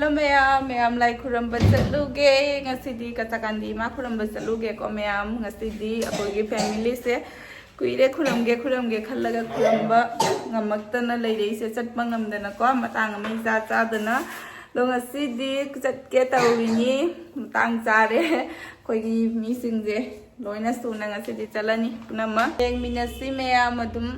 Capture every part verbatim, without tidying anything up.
Hello ꯃꯌꯥꯝ, ꯃꯌꯥꯝ ꯂꯥꯏ ꯈꯨꯔꯨꯝꯕ ꯆꯠꯂꯨꯒꯦ꯫ ꯉꯁꯤꯗꯤ ꯀꯆꯥꯀꯥꯟꯗꯤ ꯏꯃꯥ ꯈꯨꯔꯨꯝꯕ ꯆꯠꯂꯨꯒꯦꯀꯣ ꯃꯌꯥꯝ꯫ ꯉꯁꯤꯗꯤ ꯑꯩꯈꯣꯏꯒꯤ ꯐꯦꯃꯤꯂꯤꯁꯦ ꯀꯨꯏꯔꯦ ꯈꯨꯔꯨꯝꯒꯦ ꯈꯨꯔꯨꯝꯒꯦ ꯈꯜꯂꯒ ꯈꯨꯔꯨꯝꯕ ꯉꯝꯃꯛꯇꯅ ꯂꯩꯔꯛꯏꯁꯦ, ꯆꯠꯄ ꯉꯝꯗꯅꯀꯣ, ꯃꯇꯥꯡ ꯑꯃ ꯏꯆꯥ ꯆꯥꯗꯅ꯫ ꯑꯗꯣ ꯉꯁꯤꯗꯤ ꯆꯠꯀꯦ ꯇꯧꯔꯤꯅꯤ, ꯃꯇꯥꯡ ꯆꯥꯔꯦ꯫ ꯑꯩꯈꯣꯏꯒꯤ ꯃꯤꯁꯤꯡꯁꯦ ꯂꯣꯏꯅ ꯁꯨꯅ ꯉꯁꯤꯗꯤ ꯆꯠꯂꯅꯤ ꯄꯨꯝꯅꯃꯛ꯫ ꯌꯦꯡꯃꯤꯟꯅꯁꯤ ꯃꯌꯥꯝ ꯑꯗꯨꯝ꯫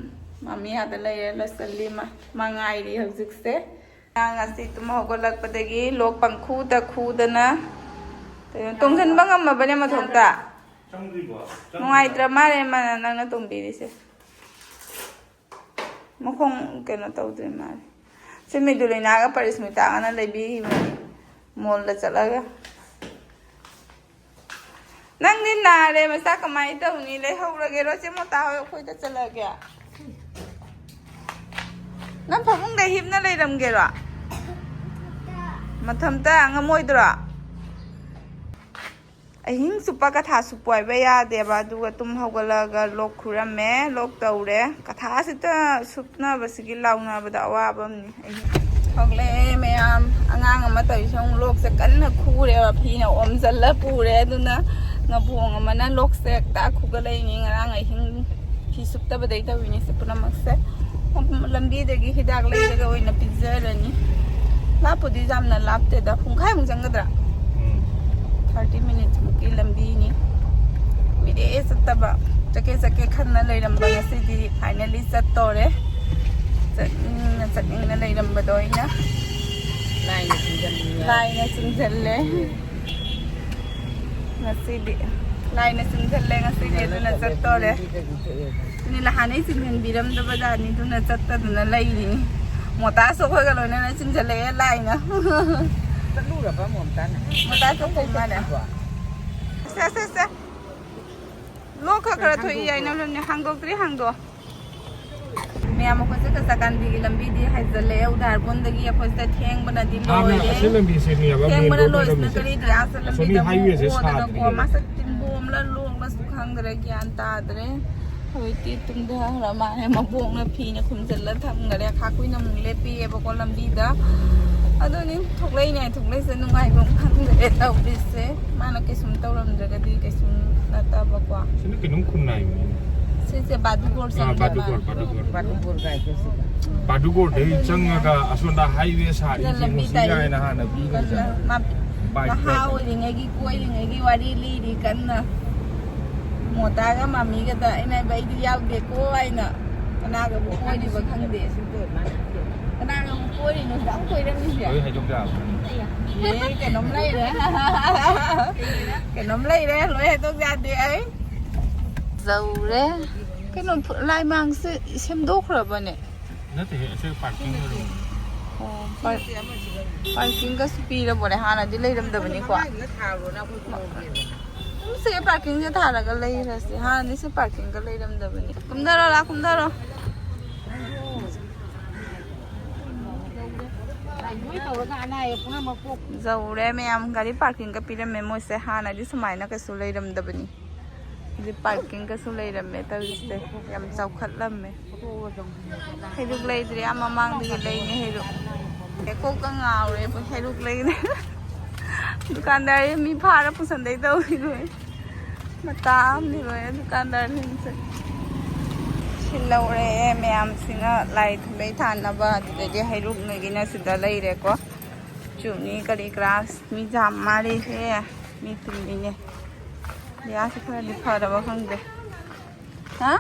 ꯃꯃꯤ ꯑꯥꯗ ꯂꯩꯔꯦ, ꯂꯣꯏꯁꯤꯜꯂꯤ ꯃꯥ, ꯃꯥ ꯉꯥꯏꯔꯤ ꯍꯧꯖꯤꯛꯁꯦ꯫ ꯉꯁꯤ ꯇꯨꯝ ꯍꯧꯒꯠꯂꯛꯄꯗꯒꯤ ꯂꯣꯛ ꯄꯪꯈꯨꯗ ꯈꯨꯗꯅ ꯀꯩꯅꯣ, ꯇꯣꯡꯁꯤꯟꯕ ꯉꯝꯃꯕꯅꯦ ꯃꯊꯣꯛꯇ? ꯆꯪꯗ꯭ꯔꯤꯕꯣ? ꯆꯪꯗ꯭ꯔꯤꯕꯣ? ꯅꯨꯡꯉꯥꯏꯇ꯭ꯔ ꯃꯥꯜꯂꯦ ꯃꯥꯅ ꯅꯪꯅ ꯇꯣꯡꯕꯤꯔꯤꯁꯦ꯫ ꯃꯈꯣꯡ ꯀꯩꯅꯣ ꯇꯧꯗ꯭ꯔꯤ ꯃꯥꯜꯂꯦ꯫ ꯁꯤ ꯃꯤꯗꯨꯂꯤꯅꯥꯒ ꯄꯔꯤꯁꯃꯤꯇꯥꯒꯅ ꯂꯩꯕꯤꯈꯤꯕꯅꯤ ꯃꯣꯜꯗ ꯆꯠꯂꯒ꯫ ꯅꯪꯗꯤ ꯅꯥꯔꯦ, ꯃꯆꯥ ꯀꯃꯥꯏꯅ ꯇꯧꯅꯤ? ꯂꯩꯍꯧꯔꯒꯦꯔꯣ? ꯆꯦ ꯃꯣꯇꯥ ꯍꯣꯏ ꯑꯩꯈꯣꯏꯗ ꯆꯠꯂꯒꯦ? ꯅꯪ ꯐꯃꯨꯡꯗ ꯍꯤꯞꯅ ꯂꯩꯔꯝꯒꯦꯔꯣ? ꯃꯊꯟꯇ ꯉꯝꯃꯣꯏꯗ꯭ꯔꯣ? ꯑꯍꯤꯡ ꯆꯨꯞꯄ ꯀꯊꯥ ꯁꯨꯞꯄꯣ ꯍꯥꯏꯕ ꯌꯥꯗꯦꯕ꯫ ꯑꯗꯨꯒ ꯇꯨꯝ ꯍꯧꯒꯠꯂꯒ ꯂꯣꯛ ꯈꯨꯔꯝꯃꯦ, ꯂꯣꯛ ꯇꯧꯔꯦ꯫ ꯀꯊꯥꯁꯤꯇ ꯁꯨꯞꯅꯕꯁꯤꯒꯤ ꯂꯥꯎꯅꯕꯗ ꯑꯋꯥꯕ ꯑꯃꯅꯤ꯫ ꯊꯣꯛꯂꯛꯑꯦ ꯃꯌꯥꯝ꯫ ꯑꯉꯥꯡ ꯑꯃ ꯇꯧꯔꯤꯁꯦ ꯑꯃꯨꯛ ꯂꯣꯛꯁꯦ ꯀꯟꯅ ꯈꯨꯔꯦꯕ, ꯐꯤꯅ ꯑꯣꯝꯁꯤꯜꯂ ꯄꯨꯔꯦ꯫ ꯑꯗꯨꯅ ꯉꯕꯣꯡ ꯑꯃꯅ ꯂꯣꯛꯁꯦ ꯍꯦꯛꯇ ꯈꯨꯒꯠꯂꯛꯏꯅꯤ꯫ ꯉꯔꯥꯡ ꯑꯍꯤꯡ ꯐꯤ ꯁꯨꯞꯇꯕꯗꯩ ꯇꯧꯔꯤꯅꯤ ꯁꯤ ꯄꯨꯝꯅꯃꯛꯁꯦ꯫ ꯂꯝꯕꯤꯗꯒꯤ ꯍꯤꯗꯥꯛ ꯂꯩꯔꯒ ꯑꯣꯏꯅ ꯄꯤꯖꯔꯅꯤ꯫ ꯂꯥꯞꯄꯨꯗꯤ ꯌꯥꯝꯅ ꯂꯥꯞꯇꯦꯗ, ꯄꯨꯡꯈꯥꯏꯃꯨꯛ ꯆꯪꯒꯗ꯭ꯔꯥ? ꯎꯝ꯫ Thirty minutes ꯃꯨꯛꯀꯤ ꯂꯝꯕꯤꯅꯤ꯫ ꯀꯨꯏꯔꯦ ꯆꯠꯇꯕ꯫ ꯆꯠꯀꯦ ꯆꯠꯀꯦ ꯈꯟꯅ ꯂꯩꯔꯝꯕ, ꯉꯁꯤꯗꯤ finally ꯆꯠꯇꯣꯔꯦ꯫ ꯆꯠꯅꯤꯡꯅ ꯆꯠꯅꯤꯡꯅ ꯂꯩꯔꯝꯕꯗꯣ ꯑꯩꯅ꯫ ꯂꯥꯏꯅ ꯆꯤꯡꯁꯤꯟꯕ꯫ ꯂꯥꯏꯅ ꯆꯤꯡꯁꯤꯜꯂꯦ꯫ ꯉꯁꯤꯗꯤ ꯂꯥꯏꯅ ꯆꯤꯡꯁꯤꯜꯂꯦ ꯉꯁꯤꯗꯤ, ꯑꯗꯨꯅ ꯆꯠꯇꯣꯔꯦ꯫ ꯂꯝꯕꯤꯗꯒꯤ ꯊꯣꯛꯑꯦ꯫ ꯏꯅꯦ ꯂꯍꯥꯟꯅꯩ ꯆꯤꯡꯁꯤꯟꯕꯤꯔꯝꯗꯕ ꯖꯥꯠꯅꯤ, ꯑꯗꯨꯅ ꯆꯠꯇꯗꯅ ꯂꯩꯔꯤꯅꯤ꯫ ꯃꯣꯇꯥꯁꯨ ꯑꯩꯈꯣꯏꯒ ꯂꯣꯏꯅꯅ ꯆꯤꯡꯁꯤꯜꯂꯛꯑꯦ ꯂꯥꯏꯅ꯫ ꯆꯠꯂꯨꯔꯕ ꯃꯣꯝꯇꯥꯅ? ꯃꯣꯇꯥꯁꯨ ꯑꯩꯈꯣꯏ ꯃꯥꯅꯦ꯫ ꯆꯠꯂꯨꯔꯕ? ꯁꯦ, ꯁꯦ, ꯁꯦ꯫ ꯂꯣꯛ ꯈꯔ ꯈꯔ ꯊꯣꯛꯏ ꯍꯥꯏꯅꯕꯅꯦ, ꯍꯥꯡꯗꯣꯛꯇ꯭ꯔꯤ, ꯍꯥꯡꯗꯣꯛ꯫ ꯃꯌꯥꯝ ꯑꯩꯈꯣꯏꯁꯦ ꯀꯆꯥꯀꯥꯟꯗꯤꯒꯤ ꯂꯝꯕꯤꯗꯤ ꯍꯥꯏꯖꯤꯜꯂꯛꯑꯦ, ꯎꯗꯥꯔꯕꯣꯟꯗꯒꯤ ꯑꯩꯈꯣꯏꯁꯦ ꯊꯦꯡꯕꯅ ꯗꯤ ꯍꯥꯟꯅ ꯂꯣꯏꯔꯦ꯫ ꯑꯁꯤ ꯂꯝꯕꯤꯁꯦ ꯃꯤ ꯑꯃ ꯊꯦꯡꯕꯅ main road ꯂꯣꯏꯁꯤꯅ ꯑꯣꯏꯔꯝꯃꯤꯁꯦ꯫ ꯀꯔꯤ ꯀꯌꯥ ꯑꯁꯣꯝꯒꯤ ꯂꯝꯕꯤꯗ highway ꯁꯦ ꯑꯣꯗꯅꯀꯣ ꯁꯥꯗ꯭ꯔꯤꯉꯩꯗ꯫ ꯃꯁꯛ ꯇꯤꯟꯕꯣꯝꯂ ꯂꯣꯡꯂꯁꯨ ꯈꯪꯗ꯭ꯔꯦ, ꯒ꯭ꯌꯥꯟ ꯇꯥꯗ꯭ꯔꯦ꯫ ꯍꯧꯖꯤꯛꯇꯤ ꯇꯨꯝꯊꯈ꯭ꯔ ꯃꯥꯜꯂꯦ꯫ ꯃꯕꯣꯛꯅ ꯐꯤꯅ ꯈꯨꯝꯖꯤꯜꯂ ꯊꯝꯈꯔꯦ꯫ ꯈꯥ ꯀꯨꯏꯅ ꯑꯃꯨꯛ ꯂꯦꯞꯄꯤꯑꯕꯀꯣ ꯂꯝꯕꯤꯗ꯫ ꯑꯗꯨꯅꯤ, ꯊꯣꯛꯂꯛꯏꯅꯦ, ꯊꯣꯛꯂꯛꯏꯁꯦ ꯅꯨꯡꯉꯥꯏꯐꯝ ꯈꯪꯗ꯭ꯔꯦ ꯇꯧꯔꯤꯁꯦ꯫ ꯃꯥꯅ ꯀꯩꯁꯨꯝ ꯇꯧꯔꯝꯗ꯭ꯔꯒꯗꯤ ꯀꯩꯁꯨꯝ ꯅꯠꯇꯕꯀꯣ꯫ ꯁꯤꯅ ꯀꯩꯅꯣꯝ ꯈꯨꯟꯅꯥꯏꯕꯅꯤꯅꯦ꯫ ꯁꯤꯁꯦ ꯕꯥꯗꯨꯒꯣꯔ ꯑꯥ, ꯆꯪꯕ ꯕꯥꯗꯨꯒꯣꯔ, ꯃꯥꯜꯂꯦ꯫ ꯕꯥꯗꯨꯒꯣꯔ꯫ ꯕꯥꯗꯨꯒꯣꯔ ꯀꯥꯏ ꯀꯣ ꯁꯤꯗ꯫ ꯕꯥꯗꯨꯒꯣꯔꯗꯩ ꯑꯗꯨꯅꯦ꯫ ꯆꯪꯉꯒ ꯑꯁꯣꯝꯗ ꯍꯥꯏꯋꯦ ꯁꯥꯔꯤꯁꯦ ꯂꯝꯕꯤ ꯃꯁꯤ ꯇꯥꯏ꯫ ꯀꯥꯏꯅ ꯍꯥꯟꯅ ꯄꯤꯔꯤꯁꯦ꯫ ꯃꯥ ꯕꯥꯏꯛꯇ꯫ ꯅꯍꯥ ꯑꯣꯏꯔꯤꯉꯩꯒꯤ ꯀꯣꯏꯔꯤꯉꯩꯒꯤ ꯋꯥꯔꯤ ꯂꯤꯔꯤ ꯀꯟꯅ꯫ ꯃꯣꯇꯥꯒ ꯃꯥꯃꯤꯒꯗ ꯑꯩꯅ ꯍꯥꯏꯕ, "ꯑꯩꯗꯤ ꯌꯥꯎꯗꯦꯀꯣ" ꯍꯥꯏꯅ꯫ ꯀꯅꯥꯒꯕꯨ ꯀꯣꯏꯔꯤꯕ ꯈꯪꯗꯦ꯫ ꯀꯅꯥꯒꯕꯨ ꯀꯣꯏꯔꯤꯅꯣ ꯌꯥꯝ ꯀꯣꯏꯔꯝꯃꯤꯁꯦ? ꯂꯣꯏ ꯍꯥꯏꯗꯣꯛ ꯌꯥꯕ꯫ ꯑꯦ, ꯀꯩꯅꯣꯝ ꯂꯩꯔꯦ꯫ ꯀꯩꯅꯣꯝ ꯂꯩꯔꯦ, ꯂꯣꯏ ꯍꯥꯏꯗꯣꯛ ꯌꯥꯗꯦ ꯑꯩ꯫ ꯌꯧꯔꯦ꯫ ꯀꯩꯅꯣ, ꯂꯥꯏꯃꯥꯡꯁꯦ ꯁꯦꯝꯗꯣꯛꯈ꯭ꯔꯕꯅꯦ? ꯅꯠꯇꯦꯍꯦ, ꯑꯁꯤ ꯄꯥꯔꯀꯤꯡ ꯑꯣꯏꯔꯝꯒꯅꯤ꯫ ꯑꯣ, ꯄꯥꯔ-, ꯄꯥꯔꯀꯤꯡꯒꯁꯨ ꯄꯤꯔꯕꯣꯅꯦ? ꯍꯥꯟꯅꯗꯤ ꯂꯩꯔꯝꯗꯕꯅꯤꯀꯣ꯫ ꯑꯗꯨꯝ ꯁꯦ ꯄꯥꯔꯀꯤꯡꯁꯦ ꯊꯥꯔꯒ ꯂꯩꯔꯁꯦ꯫ ꯍꯥꯟꯅꯗꯤ ꯁꯤ ꯄꯥꯔꯀꯤꯡꯒ ꯂꯩꯔꯝꯗꯕꯅꯤ꯫ ꯀꯨꯝꯊꯔꯣ, ꯂꯥ, ꯀꯨꯝꯊꯔꯣ꯫ ꯌꯧꯔꯦ ꯃꯌꯥꯝ, ꯒꯥꯔꯤ ꯄꯥꯔꯀꯤꯡꯒ ꯄꯤꯔꯝꯃꯦ ꯃꯣꯏꯁꯦ꯫ ꯍꯥꯟꯅꯗꯤ ꯁꯨꯃꯥꯏꯅ ꯀꯩꯁꯨ ꯂꯩꯔꯝꯗꯕꯅꯤ꯫ ꯍꯧꯖꯤꯛ ꯄꯥꯔꯀꯤꯡꯒꯁꯨ ꯂꯩꯔꯝꯃꯦ ꯇꯧꯔꯤꯁꯦ꯫ ꯌꯥꯝ ꯆꯥꯎꯈꯠꯂꯝꯃꯦ꯫ ꯍꯩꯔꯨꯛ ꯂꯩꯗ꯭ꯔꯦ, ꯑꯥ ꯃꯃꯥꯡꯗꯒꯤ ꯂꯩꯅꯤ ꯍꯩꯔꯨꯛ꯫ ꯑꯦ, ꯀꯣꯛꯀ ꯉꯥꯎꯔꯦ, ꯍꯩꯔꯨꯛ ꯂꯩꯗ꯭ꯔꯦ꯫ ꯗꯨꯀꯥꯟꯗꯥꯔ ꯃꯤ ꯐꯥꯔ ꯄꯨꯁꯟꯗꯩ ꯇꯧꯔꯤ ꯂꯣꯏ꯫ ꯃꯇꯥ ꯑꯃꯅꯤ ꯂꯣꯏꯅ ꯗꯨꯀꯥꯟꯗꯥꯔꯁꯤꯡꯁꯦ꯫ ꯁꯤꯜꯍꯧꯔꯦ ꯃꯌꯥꯝꯁꯤꯅ ꯂꯥꯏ ꯊꯨꯝꯕꯩ ꯊꯥꯅꯕ, ꯑꯗꯨꯗꯒꯤ ꯍꯩꯔꯨꯛꯅꯒꯤꯅ ꯁꯤꯗ ꯂꯩꯔꯦꯀꯣ꯫ ꯆꯨꯝꯅꯤ ꯀꯔꯤ ꯀꯔꯥ ꯃꯤ ꯌꯥꯝ ꯃꯥꯜꯂꯤꯍꯦ꯫ ꯃꯤ ꯇꯤꯜꯂꯤꯅꯦ꯫ ꯂꯤꯌꯥꯁꯤ ꯈꯔꯗꯤ ꯐꯔꯕ ꯈꯪꯗꯦ꯫ ꯍꯥ?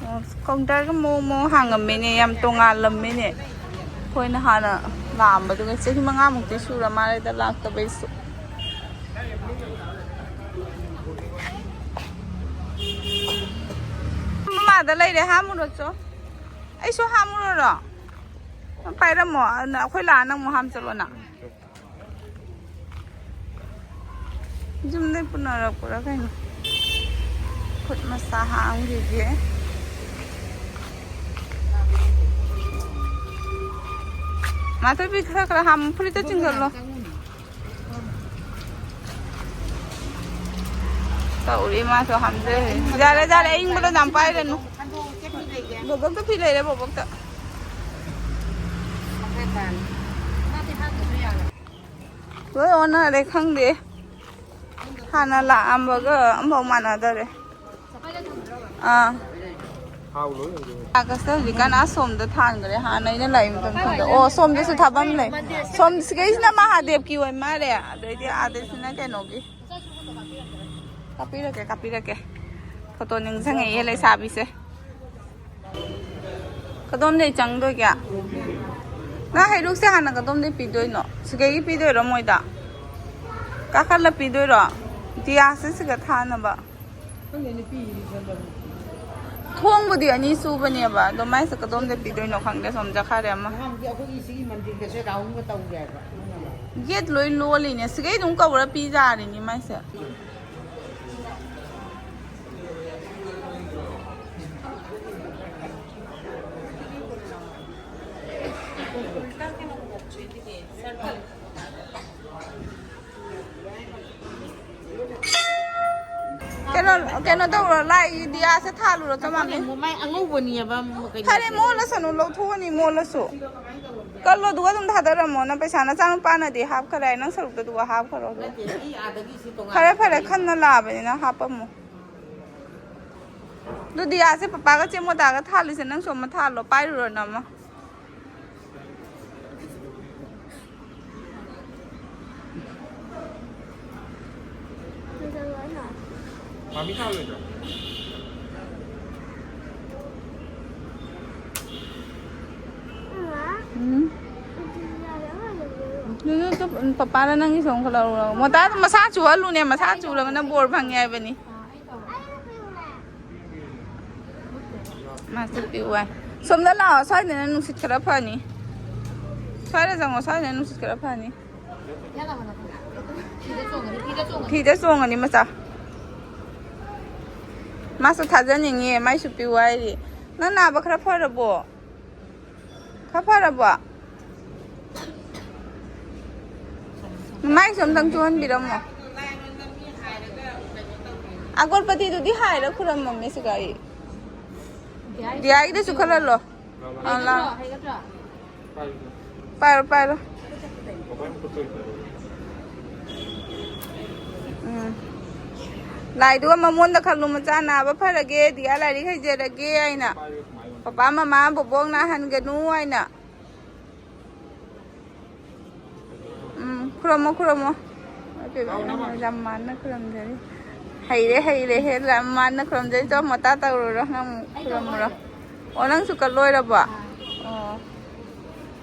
ꯑꯣ, ꯀꯥꯎꯟꯇꯔꯒ ꯃꯑꯣꯡ ꯃꯑꯣꯡ ꯍꯥꯡꯉꯝꯃꯦꯅꯦ, ꯌꯥꯝ ꯇꯣꯉꯥꯜꯂꯝꯃꯦꯅꯦ꯫ ꯑꯩꯈꯣꯏꯅ ꯍꯥꯟꯅ ꯂꯥꯛꯑꯝꯕꯗꯨꯒ ꯆꯍꯤ ꯃꯉꯥꯃꯨꯛꯇꯤ ꯁꯨꯔ ꯃꯥꯜꯂꯦꯗ ꯂꯥꯛꯇꯕꯩꯁꯨ꯫ ꯃꯃꯥꯗ ꯂꯩꯔꯦ, ꯍꯥꯝꯃꯨꯔꯣ ꯆꯣ꯫ ꯑꯩꯁꯨ ꯍꯥꯝꯃꯨꯔꯣ? ꯄꯥꯏꯔꯝꯃꯣ, ꯑꯗꯨꯅ ꯑꯩꯈꯣꯏ ꯂꯥꯛꯑ ꯅꯪ ꯑꯃꯨꯛ ꯍꯥꯝ ꯆꯠꯂꯣ ꯅꯪ꯫ ꯌꯨꯝꯗꯩ ꯄꯨꯅꯔꯛꯄ꯭ꯔꯥ ꯀꯩꯅꯣ? ꯈꯨꯠ ꯃꯁꯥ ꯍꯥꯝꯈꯤꯒꯦ꯫ ꯃꯥꯊꯣꯏꯕꯤ, ꯈꯔ ꯈꯔ ꯍꯥꯝꯃꯨ, ꯐꯨꯔꯤꯠꯇ ꯆꯤꯡꯈꯠꯂꯣ꯫ ꯇꯧꯔꯤ ꯃꯥꯁꯨ ꯍꯥꯝꯖꯔꯤ꯫ ꯌꯥꯔꯦ, ꯌꯥꯔꯦ, ꯑꯏꯪꯕꯗꯣ ꯌꯥꯝ ꯄꯥꯏꯔꯅꯨ꯫ ꯕꯣꯕꯣꯛꯇ ꯐꯤ ꯂꯩꯔꯦ, ꯕꯣꯕꯣꯛꯇ꯫ ꯂꯣꯏ ꯑꯣꯟꯅꯔꯦ, ꯈꯪꯗꯦ꯫ ꯍꯥꯟꯅ ꯂꯥꯛꯑꯝꯕꯒ ꯑꯝꯐꯥꯎ ꯃꯥꯟꯅꯗꯔꯦ꯫ ꯑꯥ꯫ ꯑꯥꯒꯁꯇ ꯍꯧꯖꯤꯛꯀꯥꯟ ꯑꯥ ꯁꯣꯝꯗ ꯊꯥꯟꯈ꯭ꯔꯦ, ꯍꯥꯟꯅ ꯑꯩꯅ ꯂꯥꯛꯏ ꯃꯇꯝ ꯈꯪꯗꯦ꯫ ꯑꯣ, ꯁꯣꯝꯗꯁꯨ ꯊꯥꯐꯝ ꯂꯩ꯫ ꯁꯣꯝ ꯁꯤꯒꯩꯁꯤꯅ ꯃꯍꯥꯗꯦꯕꯀꯤ ꯑꯣꯏ ꯃꯥꯜꯂꯦ, ꯑꯗꯩꯗꯤ ꯑꯥꯗꯩꯁꯤꯅ ꯀꯩꯅꯣꯒꯤ꯫ ꯀꯥꯞꯄꯤꯔꯛꯀꯦ, ꯀꯥꯞꯄꯤꯔꯛꯀꯦ꯫ ꯐꯣꯇꯣ ꯅꯤꯡꯁꯤꯡꯉꯛꯑꯦ ꯂꯩꯁꯥꯕꯤꯁꯦ꯫ ꯀꯗꯣꯝꯗꯩ ꯆꯪꯗꯣꯏꯒꯦ? ꯅꯪ ꯍꯩꯔꯨꯛꯁꯦ ꯍꯥꯟꯅ ꯀꯗꯣꯝꯗꯩ ꯄꯤꯗꯣꯏꯅꯣ? ꯁꯤꯗꯒꯤ ꯄꯤꯗꯣꯏꯔꯣ ꯃꯣꯏꯗ? ꯀꯥꯈꯠꯂ ꯄꯤꯗꯣꯏꯔꯣ? ꯗꯤꯌꯥꯁꯦ ꯁꯤꯒ ꯊꯥꯅꯕ꯫ ꯈꯪꯗꯦ, ꯅꯨꯄꯤꯒꯤꯗꯤ ꯈꯪꯗꯕꯅꯤ꯫ ꯊꯣꯡꯕꯨꯗꯤ ꯑꯅꯤ ꯁꯨꯕꯅꯦꯕ, ꯑꯗꯣ ꯃꯥꯏꯁꯦ ꯀꯗꯣꯝꯗꯩ ꯄꯤꯗꯣꯏꯅꯣ ꯈꯪꯗꯦ, ꯁꯣꯝ ꯆꯠꯈꯥꯔꯦ ꯑꯃ꯫ ꯅꯍꯥꯟꯒꯤ ꯑꯩꯈꯣꯏꯒꯤ ꯁꯤꯒꯤ ꯃꯟꯗꯤꯔꯒꯁꯦ ꯔꯥꯎꯟꯒ ꯇꯧꯔꯦ ꯍꯥꯏꯕ꯫ ꯒꯦꯠ ꯂꯣꯏ ꯂꯣꯜꯂꯤꯅꯦ, ꯁꯤꯒꯩ ꯑꯗꯨꯝ ꯀꯧꯔ ꯄꯤꯖꯥꯔꯤꯅꯤ ꯃꯥꯏꯁꯦ꯫ ꯀꯩꯅꯣ, ꯀꯩꯅꯣ ꯇꯧꯔꯣ, ꯂꯥꯏꯒꯤ ꯗꯤꯌꯥꯁꯦ ꯊꯥꯜꯂꯨꯔꯣ, ꯆꯃꯥꯝꯅꯦ꯫ ꯃꯥꯏ ꯑꯉꯧꯕꯅꯦꯕ, ꯀꯩꯅꯣ ꯐꯔꯦ, ꯇꯧꯕ꯫ ꯃꯣꯠꯂꯁꯅꯨ, ꯂꯧꯊꯣꯛꯑꯅꯤ, ꯃꯣꯠꯂꯁꯨ꯫ ꯀꯜꯂꯣ, ꯑꯗꯨꯒ ꯑꯗꯨꯝ ꯊꯥꯗꯔꯝꯃꯣ꯫ ꯅꯪ ꯄꯩꯁꯥ ꯅꯆꯥꯅꯨꯄꯥꯅꯗꯤ ꯍꯥꯞꯈꯔꯦ, ꯅꯪ ꯁꯔꯨꯛꯇ ꯑꯗꯨꯒ ꯍꯥꯞꯈꯔꯣ ꯑꯗꯨꯒ꯫ ꯅꯠꯇꯦ, ꯑꯩ ꯑꯥꯗꯒꯤ ꯁꯤ ꯇꯣꯉꯥꯟꯅ ꯐꯔꯦ, ꯐꯔꯦ, ꯊꯝꯃꯦ꯫ ꯈꯟꯅ ꯂꯥꯛꯑꯕꯅꯤꯅ ꯍꯥꯞꯄꯝꯃꯣ꯫ ꯑꯗꯨ ꯗꯤꯌꯥꯁꯦ ꯄꯄꯥꯒ ꯆꯦ ꯃꯣꯇꯥꯒ ꯊꯥꯜꯂꯤꯁꯦ, ꯅꯪꯁꯨ ꯑꯃ ꯊꯥꯜꯂꯣ, ꯄꯥꯏꯔꯨꯔꯣ ꯅꯪ ꯑꯃ꯫ ꯃꯥꯃꯤ ꯊꯥꯜꯂꯣꯏꯗ꯭ꯔꯣ? ꯎꯝ꯫ ꯑꯗꯨ, ꯑꯗꯨ, ꯄꯄꯥꯅ ꯅꯪꯒꯤꯁꯨ ꯑꯃꯨꯛ ꯂꯧꯔꯣ꯫ ꯃꯣꯇꯥ ꯃꯁꯥ ꯆꯨꯍꯜꯂꯨꯅꯦ, ꯃꯁꯥ ꯆꯨꯔꯒꯅ ꯕꯣꯔ ꯐꯪꯉꯦ ꯍꯥꯏꯕꯅꯤ꯫ ꯃꯥꯁꯇꯔ ꯄꯤꯌꯨ ꯍꯥꯏ꯫ ꯁꯣꯝꯗ ꯂꯥꯛꯑꯣ, ꯁ꯭ꯋꯥꯏꯗꯅ ꯅꯨꯡꯁꯤꯠ ꯈꯔ ꯐꯅꯤ꯫ ꯁ꯭ꯋꯥꯏꯗ ꯆꯪꯉꯣ, ꯁ꯭ꯋꯥꯏꯗꯅ ꯅꯨꯡꯁꯤꯠ ꯈꯔ ꯐꯅꯤ꯫ ꯐꯤꯗ ꯆꯣꯡꯉꯅꯤ, ꯐꯤꯗ ꯆꯣꯡꯉꯅꯤ꯫ ꯐꯤꯗ ꯆꯣꯡꯉꯅꯤ ꯃꯆꯥ꯫ ꯃꯥꯁꯨ ꯊꯥꯖꯅꯤꯡꯉꯤ, ꯃꯥꯏꯁꯨ ꯄꯤꯌꯨ ꯍꯥꯏꯔꯤ꯫ ꯅꯪ ꯅꯥꯕ ꯈꯔ ꯐꯔꯕꯣ? ꯈꯔ ꯐꯔꯕꯣ? ꯃꯥꯏꯁꯨ ꯑꯝꯇꯪ ꯆꯨꯍꯟꯕꯤꯔꯝꯃꯣ꯫ ꯑꯒꯣꯔꯄꯇꯤꯗꯨꯗꯤ ꯍꯥꯏꯔ ꯈꯨꯔꯝꯃꯝꯃꯦ ꯁꯤꯒ ꯑꯩ꯫ ꯗꯤꯌꯥꯒꯤꯗꯁꯨ ꯈꯜꯍꯜꯂꯣ꯫ ꯑꯥ, ꯂꯥ꯫ ꯄꯥꯏꯔꯣ, ꯄꯥꯏꯔꯣ꯫ ꯎꯝ꯫ ꯂꯥꯏꯗꯨꯒ ꯃꯃꯣꯟꯗ ꯈꯜꯂꯨ, "ꯃꯆꯥ ꯅꯥꯕ ꯐꯔꯒꯦ, ꯗꯤꯌꯥ ꯂꯥꯏꯔꯤꯛ ꯍꯩꯖꯔꯒꯦ" ꯍꯥꯏꯅ꯫ "ꯄꯄꯥ ꯃꯃꯥ ꯕꯣꯕꯣꯛ ꯅꯥꯍꯟꯒꯅꯨ" ꯍꯥꯏꯅ꯫ ꯎꯝ, ꯈꯨꯔꯨꯝꯃꯣ, ꯈꯨꯔꯨꯝꯃꯣ꯫ ꯌꯥꯝ ꯃꯥꯟꯅ ꯈꯨꯔꯨꯝꯖꯔꯤ꯫ ꯍꯩꯔꯦ, ꯍꯩꯔꯦ, ꯍꯦ, ꯌꯥꯝ ꯃꯥꯟꯅ ꯈꯨꯔꯨꯝꯖꯔꯤ꯫ ꯆꯣ, ꯃꯇꯥ ꯇꯧꯔꯨꯔꯣ, ꯅꯪ ꯑꯃꯨꯛ ꯈꯨꯔꯨꯝꯃꯨꯔꯣ꯫ ꯑꯣ, ꯅꯪꯁꯨ ꯀꯠꯂꯣꯏꯔꯕꯣ? ꯑꯣ꯫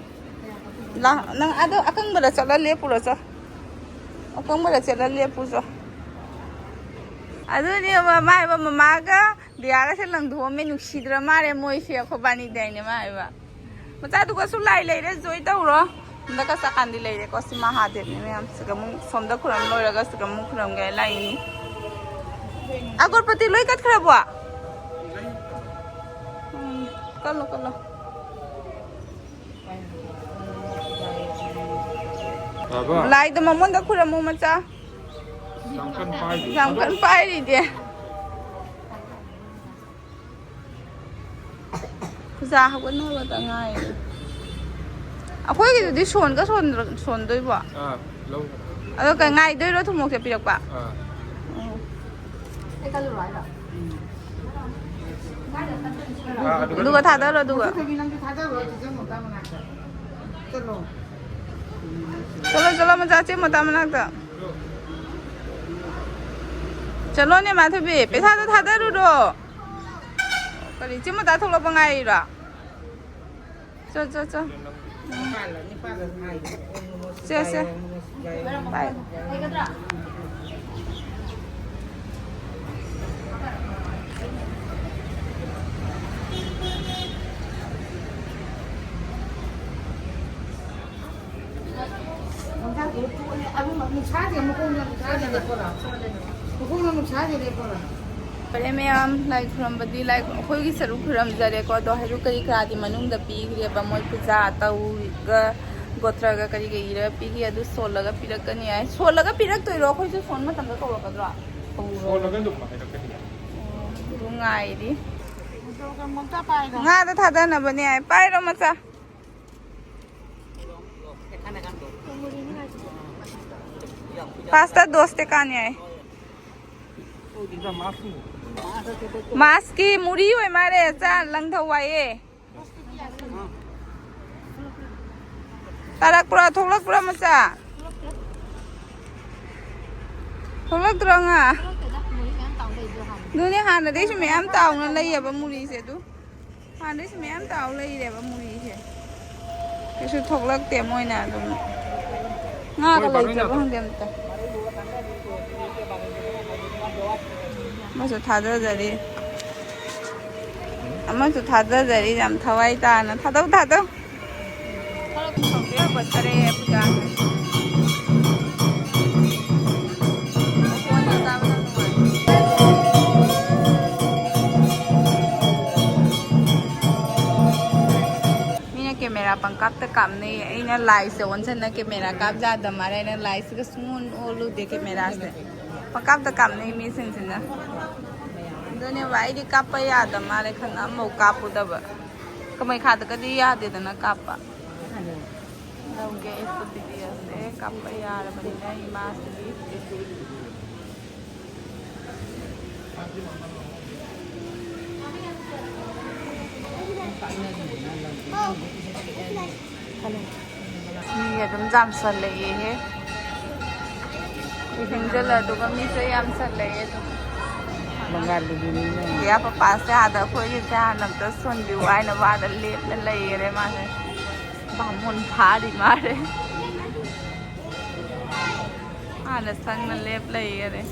ꯂꯥ-, ꯅꯪ ꯑꯗꯣ ꯑꯀꯪꯕꯗ ꯆꯠꯂ ꯂꯦꯞꯄꯨꯔꯣ, ꯆꯣ꯫ ꯑꯀꯪꯕꯗ ꯆꯠꯂ ꯂꯦꯞꯄꯨ, ꯆꯣ꯫ ꯑꯗꯨꯅꯦ ꯃꯃꯥ ꯍꯥꯏꯕ, ꯃꯃꯥꯒ ꯗꯤꯌꯥꯒꯁꯦ ꯂꯪꯊꯣꯛꯑꯝꯃꯦ, ꯅꯨꯡꯁꯤꯗ꯭ꯔ ꯃꯥꯜꯂꯦ ꯃꯣꯏꯁꯦ, ꯑꯩꯈꯣꯏꯕꯥꯅꯤꯗꯤ ꯍꯥꯏꯅꯦ ꯃꯥ ꯍꯥꯏꯕ꯫ ꯃꯆꯥꯗꯨꯒꯁꯨ ꯂꯥꯏ ꯂꯩꯔꯦ, ꯖꯣꯏ ꯇꯧꯔꯣ꯫ ꯍꯟꯗꯛꯀ ꯆꯥꯛꯀꯥꯟꯗꯤ ꯂꯩꯔꯦꯀꯣ, ꯁꯤ ꯃꯍꯥꯗꯦꯕꯅꯦ ꯃꯌꯥꯝ꯫ ꯁꯤꯒ ꯑꯃꯨꯛ ꯁꯣꯝꯗ ꯈꯨꯔꯝ ꯂꯣꯏꯔꯒ ꯁꯤꯒ ꯑꯃꯨꯛ ꯈꯨꯔꯝꯒꯦ ꯂꯥꯛꯏꯅꯤ꯫ ꯑꯒꯣꯔꯄꯇꯤ ꯂꯣꯏ ꯀꯠꯈ꯭ꯔꯕꯣ? ꯎꯝ, ꯀꯠꯂꯣ, ꯀꯠꯂꯣ꯫ ꯕꯥꯕꯥ꯫ ꯂꯥꯏꯗ ꯃꯉꯣꯟꯗ ꯈꯨꯔꯝꯃꯨ ꯃꯆꯥ꯫ ꯌꯥꯝ ꯀꯟꯅ ꯄꯥꯏꯔꯤ꯫ ꯌꯥꯝ ꯀꯟꯅ ꯄꯥꯏꯔꯤꯗꯤ꯫ ꯄꯨꯖꯥ ꯍꯧꯒꯠꯅꯕꯇ ꯉꯥꯏꯔꯦ꯫ ꯑꯩꯈꯣꯏꯒꯤꯗꯨꯗꯤ ꯁꯣꯟꯒ ꯁꯣꯟꯗ꯭ꯔ-, ꯁꯣꯟꯗꯣꯏꯕꯣ? ꯑꯥ, ꯂꯧ꯫ ꯑꯗꯣ ꯀꯩ ꯉꯥꯏꯗꯣꯏꯔꯣ ꯊꯨꯝꯃꯣꯛꯁꯦ ꯄꯤꯔꯛꯄ? ꯑꯥ꯫ ꯎꯝ꯫ ꯑꯥ, ꯑꯗꯨꯒ ꯑꯗꯨꯒ ꯊꯥꯗꯔꯣ, ꯑꯗꯨꯒ꯫ ꯃꯊꯛꯇꯒꯤ ꯅꯪꯁꯨ ꯊꯥꯗꯔꯣ, ꯆꯤꯆꯦ ꯃꯣꯇꯥ ꯃꯅꯥꯛꯇ꯫ ꯆꯠꯂꯣ꯫ ꯆꯠꯂꯣ, ꯆꯠꯂꯣ, ꯃꯆꯥ ꯆꯦ ꯃꯣꯇꯥ ꯃꯅꯥꯛꯇ꯫ ꯆꯠꯂꯣꯅꯦ, ꯃꯥꯊꯣꯏꯕꯤ, ꯄꯩꯁꯥꯗꯣ ꯊꯥꯗꯔꯨꯔꯣ꯫ ꯀꯔꯤ, ꯆꯦ ꯃꯣꯇꯥ ꯊꯣꯛꯂꯛꯄ ꯉꯥꯏꯔꯤꯔꯣ? ꯆꯣ, ꯆꯣ, ꯆꯣ꯫ ꯎꯝ꯫ ꯆꯦ, ꯆꯦ꯫ ꯕꯥꯏ꯫ ꯅꯨꯡꯁꯥꯁꯦ ꯃꯈꯣꯡꯗ ꯅꯨꯡꯁꯥꯁꯦ ꯂꯦꯞꯄꯣꯔꯥ? ꯃꯈꯣꯡꯗ ꯅꯨꯡꯁꯥꯁꯦ ꯂꯦꯞꯄꯣꯔꯥ? ꯐꯔꯦ ꯃꯌꯥꯝ, ꯂꯥꯏ ꯈꯨꯔꯝꯕꯗꯤ ꯂꯥꯏ, ꯑꯩꯈꯣꯏꯒꯤ ꯁꯔꯨꯛ ꯈꯨꯔꯝꯖꯔꯦꯀꯣ꯫ ꯑꯗꯣ ꯍꯩꯔꯨꯛ ꯀꯔꯤ ꯀꯔꯥꯗꯤ ꯃꯅꯨꯡꯗ ꯄꯤꯈ꯭ꯔꯦꯕ, ꯃꯣꯏ ꯄꯨꯖꯥ ꯇꯧꯒ ꯒꯣꯇ꯭ꯔꯒ ꯀꯔꯤ ꯀꯔꯤ ꯏꯔꯒ ꯄꯤꯈꯤ, ꯑꯗꯨ ꯁꯣꯜꯂꯒ ꯄꯤꯔꯛꯀꯅꯤ ꯍꯥꯏ꯫ ꯁꯣꯜꯂꯒ ꯄꯤꯔꯛꯇꯣꯏꯔꯣ? ꯑꯩꯈꯣꯏꯁꯨ ꯁꯣꯟ ꯃꯇꯝꯗ ꯀꯧꯔꯛꯀꯗ꯭ꯔꯣ? ꯍꯣꯜꯂꯒ ꯑꯗꯨꯝ ꯍꯥꯏꯔꯛꯀꯅꯤ꯫ ꯑꯣ, ꯑꯗꯨ ꯉꯥꯏꯔꯤ꯫ ꯉꯥꯗ ꯊꯥꯗꯅꯕꯅꯦ ꯍꯥꯏ꯫ ꯄꯥꯏꯔꯣ ꯃꯆꯥ꯫ ꯄꯥꯁꯇ ꯗꯣꯁꯇꯦ ꯀꯥꯟ ꯌꯥꯏ꯫ ꯃꯥꯁꯀꯤ ꯃꯨꯔꯤ ꯑꯣꯏ ꯃꯥꯜꯂꯦ꯫ ꯆꯥ ꯂꯪꯊꯧ ꯋꯥꯏꯌꯦ꯫ ꯇꯥꯔꯛꯄ꯭ꯔꯣ? ꯊꯣꯛꯂꯛꯄ꯭ꯔꯣ ꯃꯆꯥ? ꯊꯣꯛꯂꯛꯇ꯭ꯔꯣ ꯉꯥ? ꯑꯗꯨꯅꯦ, ꯍꯥꯟꯅꯗꯩꯁꯨ ꯃꯌꯥꯝ ꯇꯥꯎꯅ ꯂꯩꯌꯦꯕ ꯃꯨꯔꯤꯁꯦ꯫ ꯑꯗꯨ ꯍꯥꯟꯅꯗꯩꯁꯨ ꯃꯌꯥꯝ ꯇꯥꯎ ꯂꯩꯔꯦꯕ ꯃꯨꯔꯤꯁꯦ꯫ ꯀꯩꯁꯨ ꯊꯣꯛꯂꯛꯇꯦ ꯃꯣꯏꯅ ꯑꯗꯨꯝ꯫ ꯉꯥꯒ ꯂꯩꯇ꯭ꯔꯕ ꯈꯪꯗꯦ ꯑꯝꯇ꯫ ꯑꯃꯁꯨ ꯊꯥꯗꯖꯔꯤ꯫ ꯑꯃꯁꯨ ꯊꯥꯗꯖꯔꯤ ꯌꯥꯝ ꯊꯋꯥꯏ ꯇꯥꯅ꯫ ꯊꯥꯗꯧ, ꯊꯥꯗꯧ꯫ ꯈꯔ ꯈꯪꯕꯤꯔꯝꯕ ꯇꯔꯦ ꯄꯨꯖꯥ꯫ ꯃꯈꯣꯟꯗꯣ ꯇꯥꯕꯗ ꯅꯨꯡꯉꯥꯏ꯫ ꯃꯤꯅ ꯀꯦꯃꯦꯔꯥ ꯄꯪꯀꯥꯞꯇ ꯀꯥꯞꯅꯩ꯫ ꯑꯩꯅ ꯂꯥꯏꯁꯦ ꯑꯣꯟꯁꯤꯟꯅ ꯀꯦꯃꯦꯔꯥ ꯀꯥꯞ ꯌꯥꯗ ꯃꯥꯜꯂꯦ꯫ ꯑꯩꯅ ꯂꯥꯏꯁꯤꯒ ꯁꯨꯡꯑꯣꯟ ꯑꯣꯜꯂꯨꯗꯦ ꯀꯦꯃꯦꯔꯥꯁꯦ꯫ ꯄꯪꯀꯥꯞꯇ ꯀꯥꯞꯅꯩ ꯃꯤꯁꯤꯡꯁꯤꯅ꯫ ꯑꯗꯨꯅꯦꯕ ꯑꯩꯗꯤ ꯀꯥꯞꯄ ꯌꯥꯗ ꯃꯥꯜꯂꯦ ꯈꯟꯅ ꯑꯃꯐꯥꯎ ꯀꯥꯞꯄꯨꯗꯕ꯫ ꯀꯃꯩꯈꯥꯗꯒꯗꯤ ꯌꯥꯗꯦꯗꯅ ꯀꯥꯞꯄ꯫ ꯂꯧꯒꯦ ꯑꯩ ꯐꯨꯠ ꯕꯤꯗꯤꯑꯣꯁꯦ ꯀꯥꯞꯄ ꯌꯥꯔꯕꯅꯤꯅ ꯏꯃꯥꯁꯤꯒꯤ꯫ ꯃꯤ ꯑꯗꯨꯝ ꯌꯥꯝꯁꯜꯂꯛꯑꯦꯍꯦ꯫ ꯊꯦꯡꯖꯤꯜꯂ ꯑꯗꯨꯒ ꯃꯤꯁꯦ ꯌꯥꯝꯁꯜꯂꯛꯑꯦ ꯑꯗꯨꯝ꯫ ꯕꯪꯒꯥꯂꯤꯒꯤ ꯃꯤꯅ꯫ ꯏꯌꯥ ꯄꯄꯥꯁꯦ ꯑꯥꯗ ꯑꯩꯈꯣꯏꯒꯤꯁꯦ ꯍꯥꯟꯅ ꯑꯝꯇ ꯁꯣꯟꯕꯤꯌꯨ ꯍꯥꯏꯅ ꯋꯥꯗ ꯂꯦꯞꯅ ꯂꯩꯈꯔꯦ ꯃꯥꯁꯦ꯫ ꯕꯥꯃꯣꯟ ꯐꯥꯔꯤ ꯃꯥꯜꯂꯦ꯫ ꯍꯥꯟꯅ ꯁꯪꯅ ꯂꯦꯞ ꯂꯩꯈꯔꯦ꯫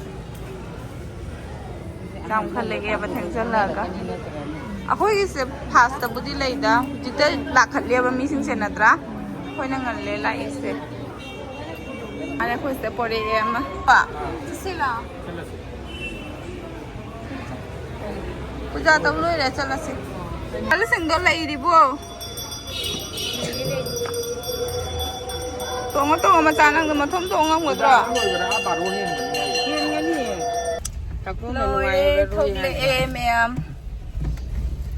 ꯌꯥꯝ ꯈꯜꯂꯒꯦꯕ ꯊꯦꯡꯖꯤꯜꯂꯛꯑꯒ꯫ ꯑꯩꯈꯣꯏꯒꯤꯁꯦ ꯐꯥꯁꯇꯕꯨꯗꯤ ꯂꯩꯗ, ꯍꯧꯖꯤꯛꯇ ꯂꯥꯛꯈꯠꯂꯦꯕ ꯃꯤꯁꯤꯡꯁꯦ ꯅꯠꯇ꯭ꯔꯥ? ꯑꯩꯈꯣꯏꯅ ꯉꯜꯂꯦ ꯂꯥꯛꯏꯁꯦ꯫ ꯑꯗ ꯑꯩꯈꯣꯏꯁꯤꯗ ꯄꯣꯔꯛꯑꯦ ꯑꯃ꯫ ꯆꯠꯁꯤꯂꯥ? ꯄꯨꯖꯥ ꯇꯧ ꯂꯣꯏꯔꯦ, ꯆꯠꯂꯁꯤ꯫ ꯑꯍꯜꯁꯤꯡꯗꯣ ꯂꯩꯔꯤꯕꯣ? ꯇꯣꯡꯉꯣ, ꯇꯣꯡꯉꯣ, ꯃꯆꯥ, ꯅꯪꯗꯣ ꯃꯊꯣꯝ ꯇꯣꯡ ꯉꯝꯒꯗ꯭ꯔꯣ? ꯂꯣꯏꯕꯗ ꯑꯥ ꯕꯥꯔꯣ ꯍꯦꯟꯒꯅꯤ ꯍꯥꯏꯌꯦ꯫ ꯍꯦꯟꯒꯅꯤꯌꯦ꯫ ꯂꯣꯏꯔꯦ, ꯊꯣꯛꯂꯛꯑꯦ ꯃꯌꯥꯝ꯫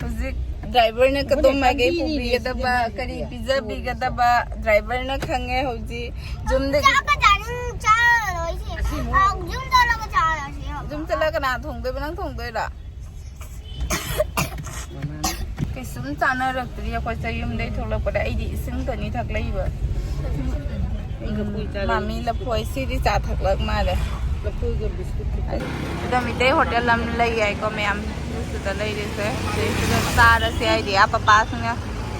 ꯍꯧꯖꯤꯛ ꯗ꯭ꯔꯥꯏꯚꯔꯅ ꯀꯗꯣꯝ ꯃꯥꯏꯀꯩ ꯄꯨꯕꯤꯒꯗꯕ, ꯀꯔꯤ ꯄꯤꯖꯕꯤꯒꯗꯕ ꯗ꯭ꯔꯥꯏꯚꯔꯅ ꯈꯪꯉꯦ꯫ ꯍꯧꯖꯤꯛ ꯌꯨꯝꯗꯒꯤ ꯆꯥꯛꯀ ꯆꯥꯅꯤꯡ ꯆꯥꯔꯔꯣꯏꯁꯦ꯫ ꯑꯥ, ꯌꯨꯝ ꯆꯠꯂꯒ ꯆꯥꯔꯁꯦ꯫ ꯌꯨꯝ ꯆꯠꯂꯒ ꯀꯅꯥ ꯊꯣꯡꯗꯣꯏꯕ? ꯅꯪ ꯊꯣꯡꯗꯣꯏꯔꯣ? ꯀꯩꯁꯨꯝ ꯆꯥꯅꯔꯛꯇ꯭ꯔꯤ ꯑꯩꯈꯣꯏꯁꯦ ꯌꯨꯝꯗꯩ ꯊꯣꯛꯂꯛꯄꯗ꯫ ꯑꯩꯗꯤ ꯏꯁꯤꯡ ꯈꯛꯇꯅꯤ ꯊꯛꯂꯛꯏꯕ꯫ ꯃꯥꯃꯤ ꯂꯐꯣꯏ꯫ ꯁꯤꯗꯤ ꯆꯥ ꯊꯛꯂꯛ ꯃꯥꯜꯂꯦ꯫ ꯁꯤꯗ ꯃꯤꯇꯩ ꯍꯣꯇꯦꯜ ꯑꯃ ꯂꯩ ꯍꯥꯏꯀꯣ ꯃꯌꯥꯝ꯫ ꯑꯗꯨꯁꯤꯗ ꯂꯩꯔꯤꯁꯦ꯫ ꯁꯤꯗꯩꯁꯤꯗ ꯆꯥꯔꯁꯦ ꯍꯥꯏꯗꯤ ꯑꯥ ꯄꯄꯥꯁꯤꯅ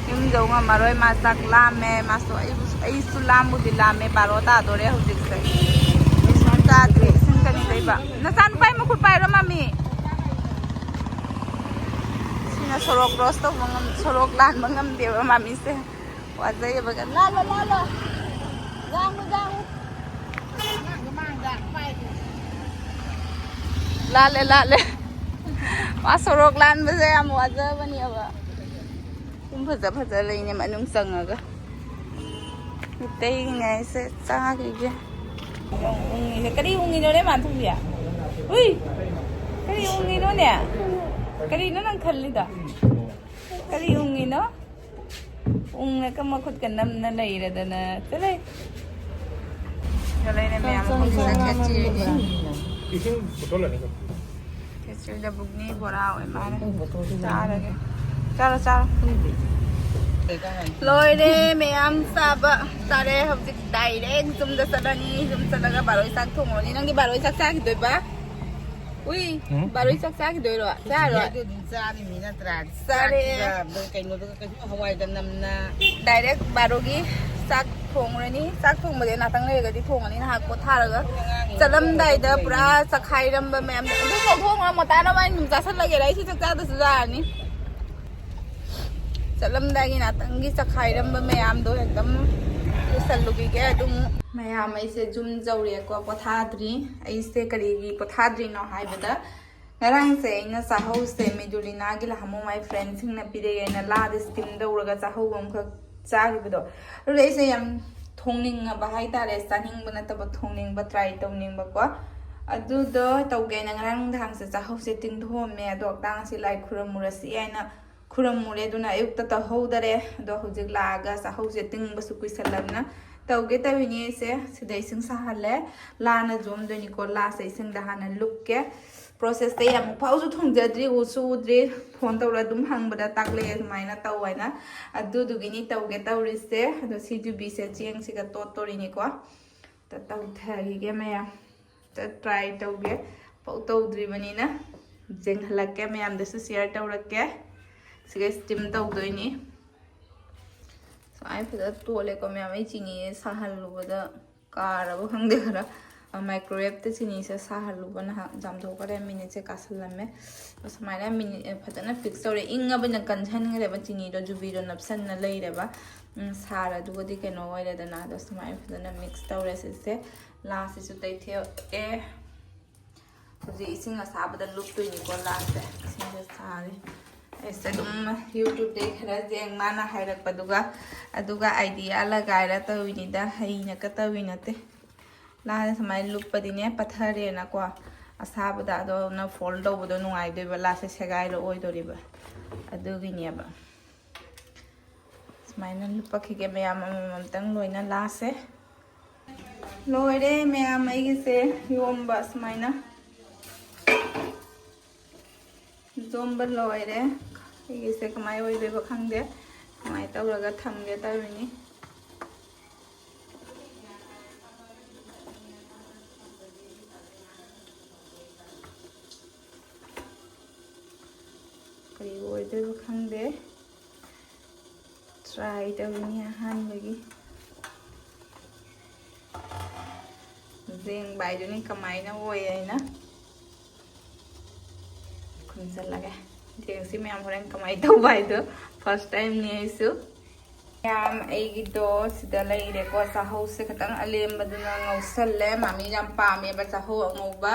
ꯌꯨꯝ ꯌꯧ ꯉꯝꯃꯔꯣꯏ꯫ ꯃꯥ ꯆꯥꯛ ꯂꯥꯝꯃꯦ꯫ ꯃꯥꯁꯨ ꯑꯩꯕꯨ, ꯑꯩꯁꯨ ꯂꯥꯝꯕꯨꯗꯤ ꯂꯥꯝꯃꯦ꯫ ꯕꯥꯔꯣ ꯇꯥꯗꯣꯔꯦ ꯍꯧꯖꯤꯛꯁꯦ꯫ ꯀꯩꯁꯨꯝ ꯆꯥꯗ꯭ꯔꯤ꯫ ꯏꯁꯤꯡ ꯀꯔꯤ ꯂꯩꯕ? ꯅꯆꯥꯅꯨꯄꯥꯒꯤ ꯃꯈꯨꯠ ꯄꯥꯏꯔꯣ ꯃꯥꯃꯤ꯫ ꯁꯤꯅ ꯁꯣꯔꯣꯛ ꯀ꯭ꯔꯣꯁ ꯇꯧꯕ ꯉꯝ-, ꯁꯣꯔꯣꯛ ꯂꯥꯟꯕ ꯉꯝꯗꯦꯕ ꯃꯥꯃꯤꯁꯦ꯫ ꯋꯥꯖꯩꯌꯦꯕ꯫ ꯂꯥꯜꯂꯣ, ꯂꯥꯜꯂꯣ꯫ ꯂꯥꯡꯉꯨ, ꯂꯥꯡꯉꯨ꯫ ꯂꯥꯜꯂꯦ, ꯂꯥꯜꯂꯦ꯫ ꯃꯥ ꯁꯣꯔꯣꯛ ꯂꯥꯟꯕꯁꯦ ꯌꯥꯝ ꯋꯥꯖꯕꯅꯦꯕ꯫ ꯌꯨꯝ ꯐꯖ ꯐꯖ ꯂꯩꯅꯦ ꯃꯅꯨꯡ ꯆꯪꯉꯒ꯫ ꯃꯤꯇꯩꯉꯩꯁꯦ ꯆꯥꯈꯤꯒꯦ꯫ ꯎꯪꯉꯤꯁꯦ ꯀꯔꯤ ꯎꯪꯉꯤꯅꯣꯅꯦ, ꯃꯥꯟꯊꯣꯏꯕꯤ? ꯎꯏ! ꯀꯔꯤ ꯎꯪꯉꯤꯅꯣꯅꯦ? ꯀꯔꯤꯅꯣ ꯅꯪ ꯈꯜꯂꯤꯗꯣ? ꯀꯔꯤ ꯎꯪꯉꯤꯅꯣ? ꯎꯪꯉꯒ ꯃꯈꯨꯠꯀ ꯅꯝꯅ ꯂꯩꯔꯗꯅ꯫ ꯆꯠꯂꯣꯍꯦ꯫ ꯆꯠꯂꯣꯍꯦ, ꯃꯌꯥꯝ ꯆꯥꯛ ꯍꯧꯖꯤꯛ ꯆꯥꯛ ꯆꯥꯛ ꯆꯥꯛ ꯆꯥꯛ ꯆꯥꯛ ꯏꯁꯤꯡ ꯕꯣꯇꯜ ꯑꯅꯤꯈꯛ꯫ ꯈꯦꯆ꯭ꯔꯤꯗ ꯕꯨꯛꯅꯤ ꯕꯣꯔꯥ ꯑꯣꯏ ꯃꯥꯜꯂꯦ꯫ ꯆꯥꯔꯒꯦ꯫ ꯆꯥꯔꯣ, ꯆꯥꯔꯣ꯫ ꯂꯣꯏꯔꯦ, ꯃꯌꯥꯝ ꯆꯥꯕ ꯆꯥꯔꯦ꯫ ꯍꯧꯖꯤꯛ ꯗꯥꯏꯔꯦꯛ ꯌꯨꯝꯗ ꯆꯠꯂꯅꯤ꯫ ꯌꯨꯝ ꯆꯠꯂꯒ ꯕꯥꯔꯣꯏ ꯆꯥꯛ ꯊꯣꯡꯉꯅꯤ꯫ ꯅꯪꯗꯤ ꯕꯥꯔꯣꯏ ꯆꯥꯛ ꯆꯥꯈꯤꯗꯣꯏꯕ? ꯎꯏ, ꯎꯝ? ꯕꯥꯔꯣꯏ ꯆꯥꯛ ꯆꯥꯈꯤꯗꯣꯏꯔꯣ? ꯆꯥꯔꯣꯏ? ꯑꯗꯨ ꯑꯗꯨꯝ ꯆꯥꯔꯤꯃꯤ ꯅꯠꯇ꯭ꯔꯥ? ꯆꯥꯔꯦ꯫ ꯆꯥꯛꯀ ꯀꯩꯅꯣꯗꯨꯒ ꯀꯩꯁꯨ ꯍꯋꯥꯏꯒ ꯅꯝꯅ꯫ ꯗꯥꯏꯔꯦꯛ ꯕꯥꯔꯣꯒꯤ ꯆꯥꯛ ꯊꯣꯡꯉꯨꯔꯅꯤ꯫ ꯆꯥꯛ ꯊꯣꯡꯕꯗꯤ ꯉꯥꯛꯇꯪ ꯂꯩꯔꯒꯗꯤ ꯊꯣꯡꯉꯅꯤ꯫ ꯉꯥꯏꯍꯥꯛ ꯄꯣꯊꯥꯔꯒ ꯆꯠꯂꯝꯗꯥꯏꯗ ꯄꯨꯔꯥ ꯆꯈꯥꯏꯔꯝꯕ ꯃꯌꯥꯝꯗꯣ ꯑꯗꯨ ꯂꯧꯊꯣꯛꯈ꯭ꯔ ꯃꯇꯥꯅ ꯃꯥꯏ ꯑꯗꯨꯝ ꯆꯥꯁꯜꯂꯒꯦ꯫ ꯑꯩꯁꯨ ꯆꯥꯛ ꯆꯥꯗꯁꯨ ꯌꯥꯔꯅꯤ꯫ ꯆꯠꯂꯝꯗꯥꯏꯒꯤ ꯉꯥꯛꯇꯪꯒꯤ ꯆꯈꯥꯏꯔꯝꯕ ꯃꯌꯥꯝꯗꯣ ꯑꯗꯨꯝ ꯂꯣꯏꯁꯜꯂꯨꯈꯤꯒꯦ ꯑꯗꯨꯝ꯫ ꯃꯌꯥꯝ, ꯑꯩꯁꯦ ꯌꯨꯝ ꯌꯧꯔꯦꯀꯣ, ꯄꯣꯊꯥꯗ꯭ꯔꯤ꯫ ꯑꯩꯁꯦ ꯀꯔꯤꯒꯤ ꯄꯣꯊꯥꯗ꯭ꯔꯤꯅꯣ ꯍꯥꯏꯕꯗ, ꯉꯔꯥꯡꯁꯦ ꯑꯩꯅ ꯆꯥꯍꯧꯁꯦ ꯃꯦꯗꯨꯂꯤꯅꯥꯒꯤ ꯂꯍꯥꯃꯨ ꯃꯥꯏ ꯐ꯭ꯔꯦꯟꯁꯤꯡꯅ ꯄꯤꯔꯛꯑꯦꯅ ꯂꯥꯗ ꯁ꯭ꯇꯤꯝ ꯇꯧꯔꯒ ꯆꯥꯍꯧꯕ ꯑꯃꯈꯛ ꯆꯥꯈꯤꯕꯗꯣ꯫ ꯑꯗꯨꯗ ꯑꯩꯁꯦ ꯌꯥꯝ ꯊꯣꯡꯅꯤꯡꯉꯕ ꯍꯥꯏꯇꯥꯔꯦ꯫ ꯆꯥꯅꯤꯡꯕ ꯅꯠꯇꯕ, ꯊꯣꯡꯅꯤꯡꯕ, ꯇ꯭ꯔꯥꯏ ꯇꯧꯅꯤꯡꯕꯀꯣ꯫ ꯑꯗꯨꯗꯣ ꯇꯧꯒꯦꯅ ꯉꯔꯥꯡ ꯅꯨꯡꯗꯥꯡꯁꯦ ꯆꯥꯛꯍꯧꯁꯦ ꯇꯤꯡꯊꯣꯛꯑꯝꯃꯦ꯫ ꯑꯗꯣ ꯉꯔꯥꯡꯁꯦ ꯂꯥꯏ ꯈꯨꯔꯝꯃꯨꯔꯁꯤ ꯍꯥꯏꯅ ꯈꯨꯔꯝꯃꯨꯔꯦ꯫ ꯑꯗꯨꯅ ꯑꯌꯨꯛꯇ ꯇꯧꯍꯧꯗꯔꯦ꯫ ꯑꯗꯣ ꯍꯧꯖꯤꯛ ꯂꯥꯛꯑꯒ ꯆꯥꯛꯍꯧꯁꯦ ꯇꯤꯡꯕꯁꯨ ꯀꯨꯏꯁꯜꯂꯝꯅ ꯇꯧꯒꯦ ꯇꯧꯔꯤꯅꯦ ꯑꯩꯁꯦ꯫ ꯁꯤꯗ ꯏꯁꯤꯡ ꯁꯥꯍꯜꯂꯦ꯫ ꯂꯥꯅ ꯌꯣꯝꯗꯣꯏꯅꯤꯀꯣ꯫ ꯂꯥꯁꯦ ꯏꯁꯤꯡꯗ ꯍꯥꯟꯅ ꯂꯨꯞꯀꯦ꯫ ꯄ꯭ꯔꯣꯁꯦꯁꯇ ꯌꯥꯝ ꯐꯥꯎꯁꯨ ꯊꯣꯡꯖꯗ꯭ꯔꯤ, ꯎꯁꯨ ꯎꯗ꯭ꯔꯤ꯫ ꯐꯣꯟ ꯇꯧꯔ ꯑꯗꯨꯝ ꯍꯪꯕꯗ ꯇꯥꯛꯂꯛꯑꯦ ꯁꯨꯃꯥꯏꯅ ꯇꯧ ꯍꯥꯏꯅ꯫ ꯑꯗꯨꯗꯨꯒꯤꯅꯤ ꯇꯧꯒꯦ ꯇꯧꯔꯤꯁꯦ꯫ ꯑꯗꯣ ꯁꯤ ꯌꯨꯕꯤꯁꯦ ꯆꯦꯡꯁꯤꯒ ꯇꯣꯠꯇꯣꯔꯤꯅꯤꯀꯣ꯫ ꯇ-, ꯇꯧꯊꯈꯤꯒꯦ ꯃꯌꯥꯝ꯫ ꯇ-, try ꯇꯧꯒꯦ꯫ ꯄꯥꯎ ꯇꯧꯗ꯭ꯔꯤꯕꯅꯤꯅ ꯌꯦꯡꯍꯜꯂꯛꯀꯦ, ꯃꯌꯥꯝꯗꯁꯨ share ꯇꯧꯔꯛꯀꯦ꯫ ꯁꯤꯒ steam ꯇꯧꯗꯣꯏꯅꯤ꯫ ꯁꯨꯃꯥꯏꯅ ꯐꯖꯅ ꯇꯣꯠꯂꯦꯀꯣ ꯃꯌꯥꯝ꯫ ꯑꯩ ꯆꯤꯅꯤꯁꯦ ꯁꯥꯍꯜꯂꯨꯕꯗ ꯀꯥꯔꯕ ꯈꯪꯗꯦ, ꯈꯔ꯫ Microwave ꯇ ꯆꯤꯅꯤꯁꯦ ꯁꯥꯍꯜꯂꯨꯕ ꯅꯍꯥꯛ ꯖꯥꯝꯊꯣꯛꯈ꯭ꯔꯦ꯫ Minute ꯁꯦ ꯀꯥꯁꯜꯂꯝꯃꯦ꯫ ꯑꯁꯨꯃꯥꯏꯅ minute, ꯑꯦ, ꯐꯖꯅ fix ꯇꯧꯔꯦ꯫ ꯏꯪꯉꯕꯅꯤꯅ ꯀꯟꯁꯟꯈ꯭ꯔꯦꯕ ꯆꯤꯅꯤꯗꯣ, ꯌꯨꯕꯤꯗꯣ ꯅꯞꯁꯟꯅ ꯂꯩꯔꯦꯕ꯫ ꯎꯝ, ꯁꯥꯔꯗꯨꯒꯗꯤ ꯀꯩꯅꯣ ꯑꯣꯏꯔꯦꯗꯅ꯫ ꯑꯗꯣ ꯁꯨꯃꯥꯏꯅ ꯐꯖꯅ mix ꯇꯧꯔꯦ ꯁꯤꯁꯦ꯫ ꯂꯥꯁꯤꯁꯨ ꯇꯩꯊꯣꯛꯑꯦ꯫ ꯍꯧꯖꯤꯛ ꯏꯁꯤꯡ ꯑꯁꯥꯕꯗ ꯂꯨꯞꯇꯣꯏꯅꯤꯀꯣ ꯂꯥꯁꯦ꯫ ꯏꯁꯤꯡꯁꯦ ꯁꯥꯔꯦ꯫ ꯑꯩꯁꯦ ꯑꯗꯨꯝ YouTube ꯇꯒꯤ ꯈꯔ ꯌꯦꯡ ꯃꯥꯅ ꯍꯥꯏꯔꯛꯄꯗꯨꯒ, ꯑꯗꯨꯒ idea ꯂꯒꯥꯏꯔ ꯇꯧꯔꯤꯅꯤꯗ, ꯍꯩꯅꯀ ꯇꯧꯔꯤ ꯅꯠꯇꯦ꯫ ꯂꯥꯁꯦ ꯁꯨꯃꯥꯏꯅ ꯂꯨꯞꯄꯗꯤꯅꯦ ꯄꯠꯊꯔꯦꯅꯀꯣ, ꯑꯁꯥꯕꯗ ꯑꯗꯣ ꯅꯪ fold ꯇꯧꯕꯗꯣ ꯅꯨꯡꯉꯥꯏꯗꯣꯏꯕ, ꯂꯥꯁꯦ ꯁꯦꯒꯥꯏꯔꯛꯑꯣꯏꯗꯣꯔꯤꯕ꯫ ꯑꯗꯨꯒꯤꯅꯦꯕ꯫ ꯁꯨꯃꯥꯏꯅ ꯂꯨꯞꯄꯛꯈꯤꯒꯦ ꯃꯌꯥꯝ, ꯑꯃꯃꯝꯇꯪ ꯂꯣꯏꯅ ꯂꯥꯁꯦ꯫ ꯂꯣꯏꯔꯦ ꯃꯌꯥꯝ ꯑꯩꯒꯤꯁꯦ ꯌꯣꯝꯕ ꯁꯨꯃꯥꯏꯅ꯫ ꯌꯣꯝꯕ ꯂꯣꯏꯔꯦ꯫ ꯑꯩꯒꯤꯁꯦ ꯀꯃꯥꯏꯅ ꯑꯣꯏꯗꯣꯏꯕ ꯈꯪꯗꯦ꯫ ꯀꯃꯥꯏꯅ ꯇꯧꯔꯒ ꯊꯝꯒꯦ ꯇꯧꯔꯤꯅꯤ꯫ ꯀꯔꯤ ꯑꯣꯏꯗꯣꯏꯕ ꯈꯪꯗꯦ꯫ Try ꯇꯧꯔꯤꯅꯤ ꯑꯍꯥꯟꯕꯒꯤ꯫ ꯌꯦꯡꯕ ꯍꯥꯏꯗꯨꯅꯤ ꯀꯃꯥꯏꯅ ꯑꯣꯏ ꯍꯥꯏꯅ꯫ ꯈꯨꯝꯖꯤꯜꯂꯒꯦ꯫ ꯌꯦꯡꯁꯤ ꯃꯌꯥꯝ ꯍꯣꯔꯦꯟ ꯀꯃꯥꯏꯅ ꯇꯧꯕ ꯍꯥꯏꯗꯣ꯫ First time ꯅꯤ ꯑꯩꯁꯨ꯫ ꯃꯌꯥꯝ ꯑꯩꯒꯤꯗꯣ ꯁꯤꯗ ꯂꯩꯔꯦꯀꯣ꯫ ꯆꯥꯍꯧꯁꯦ ꯈꯤꯇꯪ ꯑꯂꯦꯝꯕꯗꯨꯅ ꯉꯧꯁꯜꯂꯦ꯫ ꯃꯥꯃꯤ ꯌꯥꯝ ꯄꯥꯝꯃꯦꯕ ꯆꯥꯍꯧ ꯑꯉꯧꯕ꯫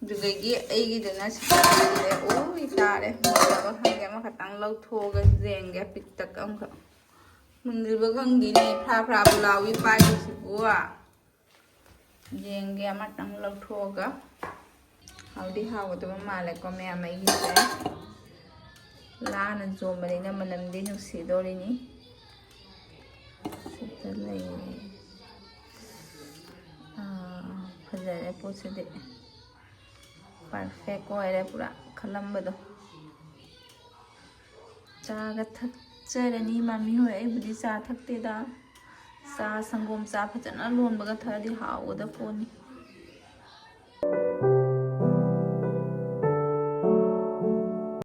ꯑꯗꯨꯗꯒꯤ ꯑꯩꯒꯤꯗꯨꯅ ꯁꯤꯗ ꯂꯩꯔꯦ꯫ ꯎꯏ ꯇꯥꯔꯦ꯫ ꯃꯨꯜꯂꯕ ꯈꯪꯗꯦ꯫ ꯑꯃꯈꯛꯇꯪ ꯂꯧꯊꯣꯛꯑꯒ ꯌꯦꯡꯒꯦ꯫ ꯄꯤꯛꯇꯛ ꯑꯃꯈꯛ꯫ ꯃꯨꯟꯗ꯭ꯔꯤꯕ ꯈꯪꯗꯦꯅꯦ꯫ ꯐ꯭ꯔꯥ ꯐ꯭ꯔꯥꯕꯨ ꯂꯥꯎꯏ ꯄꯥꯏꯕꯁꯤꯕꯨ꯫ ꯌꯦꯡꯒꯦ ꯑꯃꯇꯪ ꯂꯧꯊꯣꯛꯑꯒ꯫ ꯍꯥꯎꯗꯤ ꯍꯥꯎꯒꯗꯕ ꯃꯥꯜꯂꯦꯀꯣ ꯃꯌꯥꯝ ꯑꯩꯒꯤꯁꯦ꯫ ꯂꯥꯅ ꯌꯣꯝꯕꯅꯤꯅ ꯃꯅꯝꯗꯤ ꯅꯨꯡꯁꯤꯗꯣꯔꯤꯅꯤ꯫ ꯁꯤꯗ ꯂꯩꯔꯦ꯫ ꯑꯥ, ꯐꯖꯔꯦ ꯄꯣꯠꯁꯤꯗꯤ꯫ Perfect ꯑꯣꯏꯔꯦ ꯄꯨꯔꯥ ꯈꯜꯂꯝꯕꯗꯣ꯫ ꯆꯥꯒ ꯊꯛꯆꯔꯅꯤ ꯃꯥꯃꯤ ꯍꯣꯏ꯫ ꯑꯩꯕꯨꯗꯤ ꯆꯥ ꯊꯛꯇꯦꯗ꯫ ꯆꯥ, ꯁꯪꯒꯣꯝ ꯆꯥ ꯐꯖꯅ ꯂꯣꯟꯕꯒ ꯊꯛꯑꯗꯤ ꯍꯥꯎꯒꯗꯕ ꯄꯣꯠꯅꯤ꯫